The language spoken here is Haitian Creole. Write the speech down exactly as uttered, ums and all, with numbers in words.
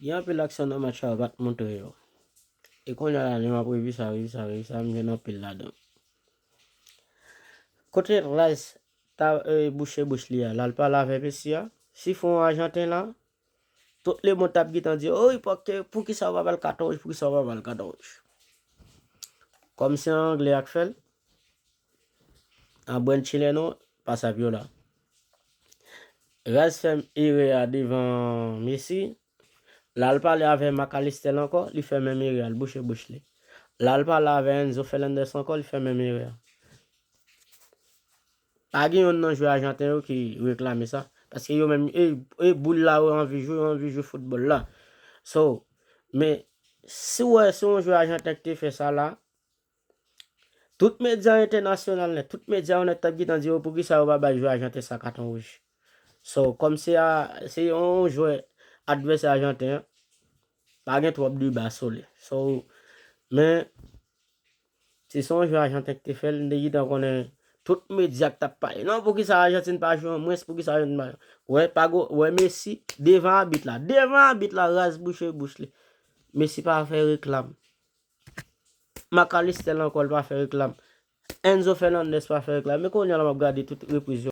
Gen anpil aksyon nan match sa yo pa t montre yo. E kounye a la, Neymar revi sa, revi sa, revi sa, m jwenn anpil ladan. Kote Rice ta e, bouche bouch li a, l al pale avè Messi a. Si fè yon Ajanten la, tout lemonn t ap gentan di, "Oy, pòkè, poukisa w pa ba l katon wouj, poukisa w pa ba l katon wouj?" Kòm se an anglè a k fè l, an brand chileno, pasa vyola. Rice fè erè a devan Messi, l al pale avè Mac Allister ankò, li fè menm erè a, l bouche bouch li. L al pale avè Enzo Fernandez ankò, li fè menm erè a. Pa gen youn nan jwè ajanten yo ki reklame sa. Paske yo menm, e, e boul la yo anvi jwe, yo anvi jwe foutbòl la. So, men, si w wè se yon jwè ajanten ki te fè sa la, tout medya entènasyonal nèt, tout medya yo nèt t ap gentan di yo poukisa yo pa bay jwè ajanten sa katon wouj. So, kòm se a, se yon jwè advèsè ajanten an, pa gen twòp deba sou li. So, men, si se yon jwè ajanten ki te fè l, m te gentan konnen tout medya k t ap pale. Non, poukisa Ajantin pa jwe an mwens, poukisa Ajantin pa jwe? Wè, pa go, wè Messi, devan abit la, devan abit la, raz bouche bouch li. Messi pa fè reklam. Mac Allister ankò, l pa fè reklam. Enzo Fernandez pa fè reklam. Men kounye a la, m ap gade tout repriz yo.